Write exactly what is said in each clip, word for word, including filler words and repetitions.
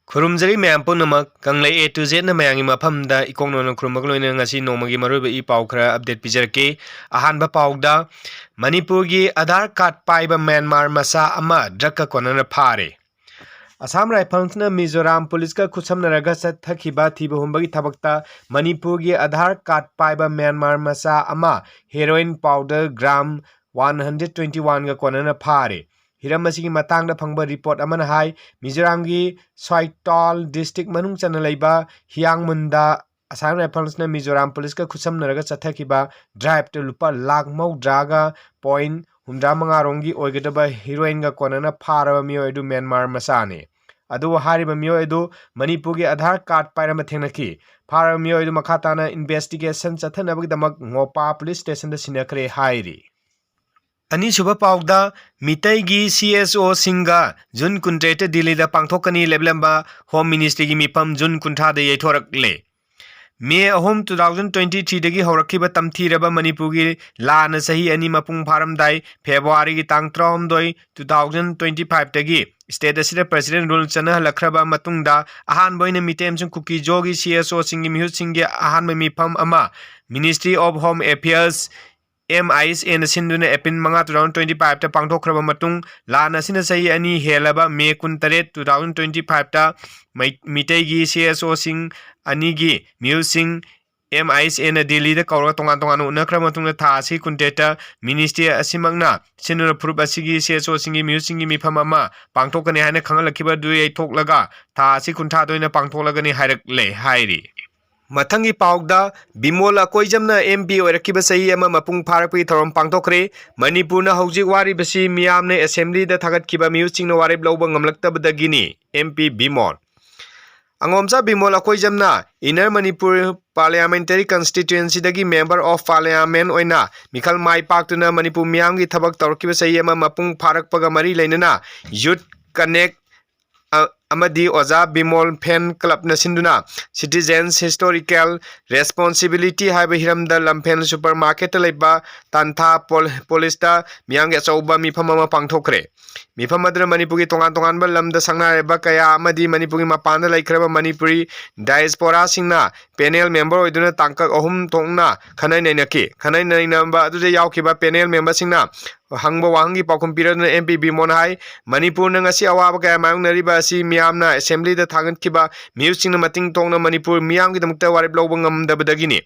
ꯈꯨꯔꯨꯝꯖꯔꯤ ꯃꯌꯥꯝ ꯄꯨꯝꯅꯃꯛ꯫ ꯀꯪꯂꯩ A to Z ꯅ ꯃꯌꯥꯝꯒꯤ ꯃꯐꯝꯗ ꯏꯀꯣꯛ ꯅꯣꯟꯅ ꯈꯨꯔꯨꯝꯕꯒ ꯂꯣꯏꯅꯅ ꯉꯁꯤ ꯅꯣꯡꯃꯒꯤ ꯃꯔꯨꯑꯣꯏꯕ ꯏ ꯄꯥꯎ ꯈꯔ update ꯄꯤꯖꯔꯛꯀꯦ꯫ ꯑꯍꯥꯟꯕ ꯄꯥꯎꯗ, ꯃꯅꯤꯄꯨꯔꯒꯤ ꯑꯙꯥꯔ ꯀꯥꯔꯗ ꯄꯥꯏꯕ ꯃ꯭ꯌꯥꯟꯃꯥꯔ ꯃꯆꯥ ꯑꯃ drug ꯀ ꯀꯣꯟꯅꯅ ꯐꯥꯔꯦ꯫ ꯑꯁꯥꯝ ꯔꯥꯏꯐꯜꯁꯅ ꯃꯤꯖꯣꯔꯥꯝ ꯄꯨꯂꯤꯁꯀ ꯈꯨꯠꯁꯝꯅꯔꯒ ꯆꯠꯊꯈꯤꯕ ꯊꯤꯕ ꯍꯨꯝꯕꯒꯤ ꯊꯕꯛꯇ ꯃꯅꯤꯄꯨꯔꯒꯤ ꯑꯙꯥꯔ ꯀꯥꯔꯗ ꯄꯥꯏꯕ ꯃ꯭ꯌꯥꯟꯃꯥꯔ ꯃꯆꯥ ꯑꯃ heroin powder gram one hundred twenty one ꯒ ꯀꯣꯟꯅꯅ ꯐꯥꯔꯦ꯫ ꯍꯤꯔꯝ ꯑꯁꯤꯒꯤ ꯃꯇꯥꯡꯗ ꯐꯪꯕ ꯔꯤꯄꯣꯔꯠ ꯑꯃꯅ ꯍꯥꯏ, ꯃꯤꯖꯣꯔꯥꯝꯒꯤ ꯁ꯭ꯋꯥꯏꯇꯥꯜ ꯗꯤꯁꯇ꯭ꯔꯤꯛ ꯃꯅꯨꯡ ꯆꯟꯅ ꯂꯩꯕ ꯍꯤꯌꯥꯡꯃꯨꯟꯗ ꯑꯁꯥꯝ ꯔꯥꯏꯐꯜꯁꯅ ꯃꯤꯖꯣꯔꯥꯝ ꯄꯨꯂꯤꯁꯀ ꯈꯨꯠꯁꯝꯅꯔꯒ ꯆꯠꯊꯈꯤꯕ drive ꯇ ꯂꯨꯄꯥ ꯂꯥꯈ ꯃꯧꯗ꯭ꯔꯥꯒ point ꯍꯨꯝꯗ꯭ꯔꯥ ꯃꯉꯥ ꯔꯣꯝꯒꯤ ꯑꯣꯏꯒꯗꯕ heroin ꯒ ꯀꯣꯟꯅꯅ ꯐꯥꯔꯕ ꯃꯤꯑꯣꯏ ꯑꯗꯨ ꯃ꯭ꯌꯥꯟꯃꯥꯔ ꯃꯆꯥꯅꯤ꯫ ꯑꯗꯨꯕꯨ ꯍꯥꯏꯔꯤꯕ ꯃꯤꯑꯣꯏ ꯑꯗꯨ ꯃꯅꯤꯄꯨꯔꯒꯤ ꯑꯙꯥꯔ ꯀꯥꯔꯗ ꯄꯥꯏꯔꯝꯕ ꯊꯦꯡꯅꯈꯤ꯫ ꯐꯥꯔꯕ ꯃꯤꯑꯣꯏ ꯑꯗꯨ ꯃꯈꯥ ꯇꯥꯅ investigation ꯆꯠꯊꯅꯕꯒꯤꯗꯃꯛ ꯉꯣꯄꯥ ꯄꯨꯂꯤꯁ ꯁ꯭ꯇꯦꯁꯟꯗ ꯁꯤꯟꯅꯈ꯭ꯔꯦ ꯍꯥꯏꯔꯤ꯫ ꯑꯅꯤꯁꯨꯕ ꯄꯥꯎꯗ, ꯃꯤꯇꯩꯒꯤ C S O ꯁꯤꯡꯒ ꯖꯨꯟ ꯀꯨꯟꯇꯔꯦꯠꯇ ꯗꯤꯜꯂꯤꯗ ꯄꯥꯡꯊꯣꯛꯀꯅꯤ ꯂꯦꯞꯂꯝꯕ ꯍꯣꯝ ꯃꯤꯅꯤꯁꯇ꯭ꯔꯤꯒꯤ ꯃꯤꯐꯝ ꯖꯨꯟ ꯀꯨꯟꯊ꯭ꯔꯥꯗ ꯌꯩꯊꯣꯔꯛꯂꯦ꯫ ꯃꯦ ꯑꯍꯨꯝ, two thousand twenty three ꯗꯒꯤ ꯍꯧꯔꯛꯈꯤꯕ ꯇꯝꯊꯤꯔꯕ ꯃꯅꯤꯄꯨꯔꯒꯤ ꯂꯥꯟꯅ ꯆꯍꯤ ꯑꯅꯤ ꯃꯄꯨꯡ ꯐꯥꯔꯝꯗꯥꯏ ꯐꯦꯕ꯭ꯔꯨꯋꯥꯔꯤꯒꯤ ꯇꯥꯡ ꯇꯔꯥꯍꯨꯝꯗꯣꯏ, two thousand twenty five ꯗꯒꯤ state ꯑꯁꯤꯗ president rule ꯆꯠꯅꯍꯜꯂꯛꯈ꯭ꯔꯕ ꯃꯇꯨꯡꯗ, ꯑꯍꯥꯟꯕ ꯑꯣꯏꯅ ꯃꯤꯇꯩ ꯑꯃꯁꯨꯡ ꯀꯨꯀꯤ ꯖꯣꯒꯤ C S O ꯁꯤꯡꯒꯤ ꯃꯤꯍꯨꯠꯁꯤꯡꯒꯤ ꯑꯍꯥꯟꯕ ꯃꯤꯐꯝ ꯑꯃ Ministry of Home Affairs, M I S A ꯅ ꯁꯤꯟꯗꯨꯅ April ꯃꯉꯥ, two thousand twenty five ꯇ ꯄꯥꯡꯊꯣꯛꯈ꯭ꯔꯕ ꯃꯇꯨꯡ, ꯂꯥꯟ ꯑꯁꯤꯅ ꯆꯍꯤ ꯑꯅꯤ ꯍꯦꯜꯂꯕ ꯃꯦ ꯀꯨꯟꯇꯔꯦꯠ, two thousand twenty five ꯇ ꯃꯩ-, ꯃꯤꯇꯩꯒꯤ C S O ꯁꯤꯡ ꯑꯅꯤꯒꯤ ꯃꯤꯍꯨꯠꯁꯤꯡ M I S A ꯅ ꯗꯤꯜꯂꯤꯗ ꯀꯧꯔꯒ ꯇꯣꯉꯥꯟ ꯇꯣꯉꯥꯟꯅ ꯎꯅꯈ꯭ꯔ ꯃꯇꯨꯡꯗ, ꯊꯥ ꯑꯁꯤ ꯀꯨꯟꯇꯔꯦꯠꯇ ministry ꯑꯁꯤꯃꯛꯅ ꯁꯤꯟꯗꯨꯅ ꯐꯨꯔꯨꯞ ꯑꯁꯤꯒꯤ C S O ꯁꯤꯡꯒꯤ ꯃꯤꯍꯨꯠꯁꯤꯡꯒꯤ ꯃꯤꯐꯝ ꯑꯃ ꯄꯥꯡꯊꯣꯛꯀꯅꯤ ꯍꯥꯏꯅ ꯈꯪꯍꯜꯂꯛꯈꯤꯕ ꯑꯗꯨ ꯌꯩꯊꯣꯛꯂꯒ, ꯊꯥ ꯑꯁꯤ ꯀꯨꯟꯊ꯭ꯔꯥꯗ ꯑꯣꯏꯅ ꯄꯥꯡꯊꯣꯛꯂꯒꯅꯤ ꯍꯥꯏꯔꯛꯂꯦ ꯍꯥꯏꯔꯤ꯫ ꯃꯊꯪꯒꯤ ꯄꯥꯎꯗ, ꯕꯤꯃꯣꯜ ꯑꯀꯣꯏꯖꯝꯅ M P ꯑꯣꯏꯔꯛꯈꯤꯕ ꯆꯍꯤ ꯑꯃ ꯃꯄꯨꯡ ꯐꯥꯔꯛꯄꯒꯤ ꯊꯧꯔꯝ ꯄꯥꯡꯊꯣꯛꯈ꯭ꯔꯦ꯫ ꯃꯅꯤꯄꯨꯔꯅ ꯍꯧꯖꯤꯛ ꯋꯥꯔꯤꯕꯁꯤ ꯃꯤꯌꯥꯝꯅ assembly ꯗ ꯊꯥꯒꯠꯈꯤꯕ ꯃꯤꯍꯨꯠꯁꯤꯡꯅ ꯋꯥꯔꯦꯞ ꯂꯧꯕ ꯉꯝꯂꯛꯇꯕꯗꯒꯤꯅꯤ, M P Bimol. ꯑꯉꯣꯝꯆꯥ Bimol ꯑꯀꯣꯏꯖꯝꯅ Inner Manipur Parliamentary Constituency ꯗꯒꯤ Member of Parliament ꯑꯣꯏꯅ ꯃꯤꯈꯜ ꯃꯥꯏ ꯄꯥꯛꯇꯨꯅ ꯃꯅꯤꯄꯨꯔ ꯃꯤꯌꯥꯝꯒꯤ ꯊꯕꯛ ꯇꯧꯔꯛꯈꯤꯕ ꯆꯍꯤ ꯑꯃ ꯃꯄꯨꯡ ꯐꯥꯔꯛꯄꯒ ꯃꯔꯤ ꯂꯩꯅꯅ Youth Connect, ꯑ, ꯑꯃꯗꯤ ꯑꯣꯖꯥ ꯕꯤꯃꯣꯜ ꯐꯦꯟ ꯀ꯭ꯂꯕꯅ ꯁꯤꯟꯗꯨꯅ Citizens Historical Responsibility ꯍꯥꯏꯕ ꯍꯤꯔꯝꯗ ꯂꯝꯐꯦꯜ ꯁꯨꯄꯔ ꯃꯥꯔꯀꯦꯠꯇ ꯂꯩꯕ ꯇꯥꯟꯊꯥ ꯄꯣꯜ-, ꯄꯣꯂꯤꯁꯇ ꯃꯤꯌꯥꯝꯒꯤ ꯑꯆꯧꯕ ꯃꯤꯐꯝ ꯑꯃ ꯄꯥꯡꯊꯣꯛꯈ꯭ꯔꯦ꯫ ꯃꯤꯐꯝ ꯑꯗꯨꯗ ꯃꯅꯤꯄꯨꯔꯒꯤ ꯇꯣꯉꯥꯟ ꯇꯣꯉꯥꯟꯕ ꯂꯝꯗ ꯁꯛꯅꯥꯏꯔꯕ ꯀꯌꯥ ꯑꯃꯗꯤ ꯃꯅꯤꯄꯨꯔꯒꯤ ꯃꯄꯥꯟꯗ ꯂꯩꯈ꯭ꯔꯕ ꯃꯅꯤꯄꯨꯔꯤ diasporaꯁꯤꯡꯅ panel member ꯑꯣꯏꯗꯨꯅ ꯇꯥꯡꯀꯛ ꯑꯍꯨꯝ ꯊꯣꯛꯅ ꯈꯟꯅ ꯅꯩꯅꯈꯤ꯫ ꯈꯟꯅ ꯅꯩꯅꯕ ꯑꯗꯨꯗ ꯌꯥꯎꯈꯤꯕ panel memberꯁꯤꯡꯅ ꯍꯪꯕ ꯋꯥꯍꯪꯒꯤ ꯄꯥꯎꯈꯨꯝ ꯄꯤꯔꯗꯨꯅ M P ꯕꯤꯃꯣꯜꯅ ꯍꯥꯏ, ꯃꯅꯤꯄꯨꯔꯅ ꯉꯁꯤ ꯑꯋꯥꯕ ꯀꯌꯥ ꯃꯥꯌꯣꯛꯅꯔꯤꯕ ꯑꯁꯤ ꯃꯤꯌꯥꯝꯅ assemblyꯗ ꯊꯥꯒꯠꯈꯤꯕ ꯃꯤꯍꯨꯠꯁꯤꯡꯅ ꯃꯇꯤꯡ ꯇꯣꯡꯅ ꯃꯅꯤꯄꯨꯔ ꯃꯤꯌꯥꯝꯒꯤꯗꯃꯛꯇ ꯋꯥꯔꯦꯞ ꯂꯧꯕ ꯉꯝꯗꯕꯗꯒꯤꯅꯤ꯫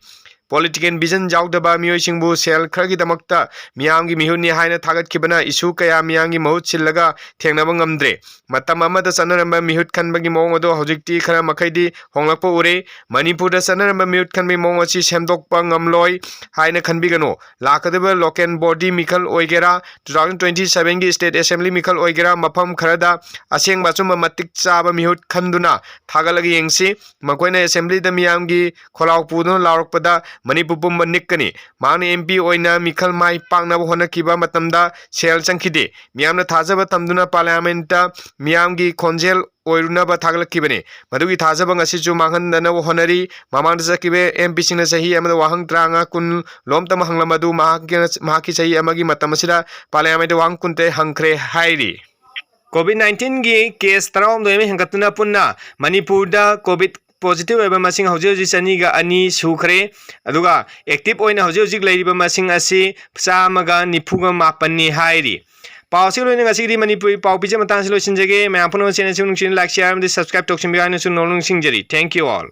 Political vision ꯌꯥꯎꯗꯕ ꯃꯤꯑꯣꯏꯁꯤꯡꯕꯨ ꯁꯦꯜ ꯈꯔꯒꯤꯗꯃꯛꯇ ꯃꯤꯌꯥꯝꯒꯤ ꯃꯤꯍꯨꯠꯅꯤ ꯍꯥꯏꯅ ꯊꯥꯒꯠꯈꯤꯕꯅ issue ꯀꯌꯥ ꯃꯤꯌꯥꯝꯒꯤ ꯃꯍꯨꯠ ꯁꯤꯜꯂꯒ ꯊꯦꯡꯅꯕ ꯉꯝꯗ꯭ꯔꯦ꯫ ꯃꯇꯝ ꯑꯃꯗ ꯆꯠꯅꯔꯝꯕ ꯃꯤꯍꯨꯠ ꯈꯟꯕꯒꯤ ꯃꯑꯣꯡ ꯑꯗꯨ ꯍꯧꯖꯤꯛꯇꯤ ꯈꯔ ꯃꯈꯩꯗꯤ ꯍꯣꯡꯂꯛꯄ ꯎꯔꯦ꯫ ꯃꯅꯤꯄꯨꯔꯗ ꯆꯠꯅꯔꯝꯕ ꯃꯤꯍꯨꯠ ꯈꯟꯕꯒꯤ ꯃꯑꯣꯡ ꯑꯁꯤ ꯁꯦꯝꯗꯣꯛꯄ ꯉꯝꯂꯣꯏ ꯍꯥꯏꯅ ꯈꯟꯕꯤꯒꯅꯨ꯫ ꯂꯥꯛꯀꯗꯕ local body ꯃꯤꯈꯜ ꯑꯣꯏꯒꯦꯔꯥ, two thousand twenty sevenꯒꯤ state assembly ꯃꯤꯈꯜ ꯑꯣꯏꯒꯦꯔꯥ, ꯃꯐꯝ ꯈꯔꯗ ꯑꯁꯦꯡꯕ ꯑꯆꯨꯝꯕ ꯃꯇꯤꯛ ꯆꯥꯕ ꯃꯤꯍꯨꯠ ꯈꯟꯗꯨꯅ ꯊꯥꯒꯠꯂꯒ ꯌꯦꯡꯁꯤ꯫ ꯃꯈꯣꯏꯅ assemblyꯗ ꯃꯤꯌꯥꯝꯒꯤ ꯈꯣꯜꯂꯥꯎ ꯄꯨꯗꯨꯅ ꯂꯥꯎꯔꯛꯄꯗ ꯃꯅꯤꯄꯨꯔ ꯄꯨꯝꯕ ꯅꯤꯛꯀꯅꯤ꯫ ꯃꯍꯥꯛꯅ M P ꯑꯣꯏꯅ ꯃꯤꯈꯜ ꯃꯥꯏ ꯄꯥꯛꯅꯕ ꯍꯣꯠꯅꯈꯤꯕ ꯃꯇꯝꯗ ꯁꯦꯜ ꯆꯪꯈꯤꯗꯦ꯫ ꯃꯤꯌꯥꯝꯅ ꯊꯥꯖꯕ ꯊꯝꯗꯨꯅ parliamentꯇ ꯃꯤꯌꯥꯝꯒꯤ ꯈꯣꯟꯖꯦꯜ ꯑꯣꯏꯔꯨꯅꯕ ꯊꯥꯒꯠꯂꯛꯈꯤꯕꯅꯤ꯫ ꯃꯗꯨꯒꯤ ꯊꯥꯖꯕ ꯉꯁꯤꯁꯨ ꯃꯥꯡꯍꯟꯗꯅꯕ ꯍꯣꯠꯅꯔꯤ꯫ ꯃꯃꯥꯡꯗ ꯆꯠꯈꯤꯕ M Pꯁꯤꯡꯅ ꯆꯍꯤ ꯑꯃꯗ ꯋꯥꯍꯪ ꯇꯔꯥꯃꯉꯥ ꯀꯨꯟ ꯂꯣꯝꯇꯃꯛ ꯍꯪꯂꯝꯕꯗꯨ ꯃꯍꯥꯛꯀꯤ, ꯃꯍꯥꯛꯀꯤ ꯆꯍꯤ ꯑꯃꯒꯤ ꯃꯇꯝ ꯑꯁꯤꯗ parliamentꯇ ꯋꯥꯍꯪ ꯀꯨꯟꯇꯔꯦꯠ ꯍꯪꯈ꯭ꯔꯦ ꯍꯥꯏꯔꯤ꯫ COVID nineteenꯒꯤ case ꯇꯔꯥꯍꯨꯝꯗꯣꯏ ꯑꯃ ꯍꯦꯟꯒꯠꯇꯨꯅ ꯄꯨꯟꯅ ꯃꯅꯤꯄꯨꯔꯗ COVID positive ꯑꯣꯏꯕ ꯃꯁꯤꯡ ꯍꯧꯖꯤꯛ ꯍꯧꯖꯤꯛ ꯆꯅꯤꯒ ꯑꯅꯤ ꯁꯨꯈ꯭ꯔꯦ꯫ ꯑꯗꯨꯒ active ꯑꯣꯏꯅ ꯍꯧꯖꯤꯛ ꯍꯧꯖꯤꯛ ꯂꯩꯔꯤꯕ ꯃꯁꯤꯡ ꯑꯁꯤ ꯆꯥꯝꯃꯒ ꯅꯤꯐꯨꯒ ꯃꯥꯄꯟꯅꯤ ꯍꯥꯏꯔꯤ꯫ ꯄꯥꯎ ꯑꯁꯤꯒ ꯂꯣꯏꯅꯅ ꯉꯁꯤꯒꯤꯗꯤ ꯃꯅꯤꯄꯨꯔꯤ ꯄꯥꯎ ꯄꯤꯖ ꯃꯇꯥꯡꯁꯤ ꯂꯣꯏꯁꯤꯟꯖꯒꯦ꯫ ꯃꯌꯥꯝ ꯄꯨꯝꯅꯃꯛ channel ꯑꯁꯤ ꯅꯨꯡꯁꯤꯅ like, share ꯑꯃꯗꯤ subscribe ꯇꯧꯁꯤꯟꯕꯤꯌꯨ ꯍꯥꯏꯅꯁꯨ ꯅꯣꯡ ꯅꯤꯡꯁꯤꯡꯖꯔꯤ꯫ Thank you all꯫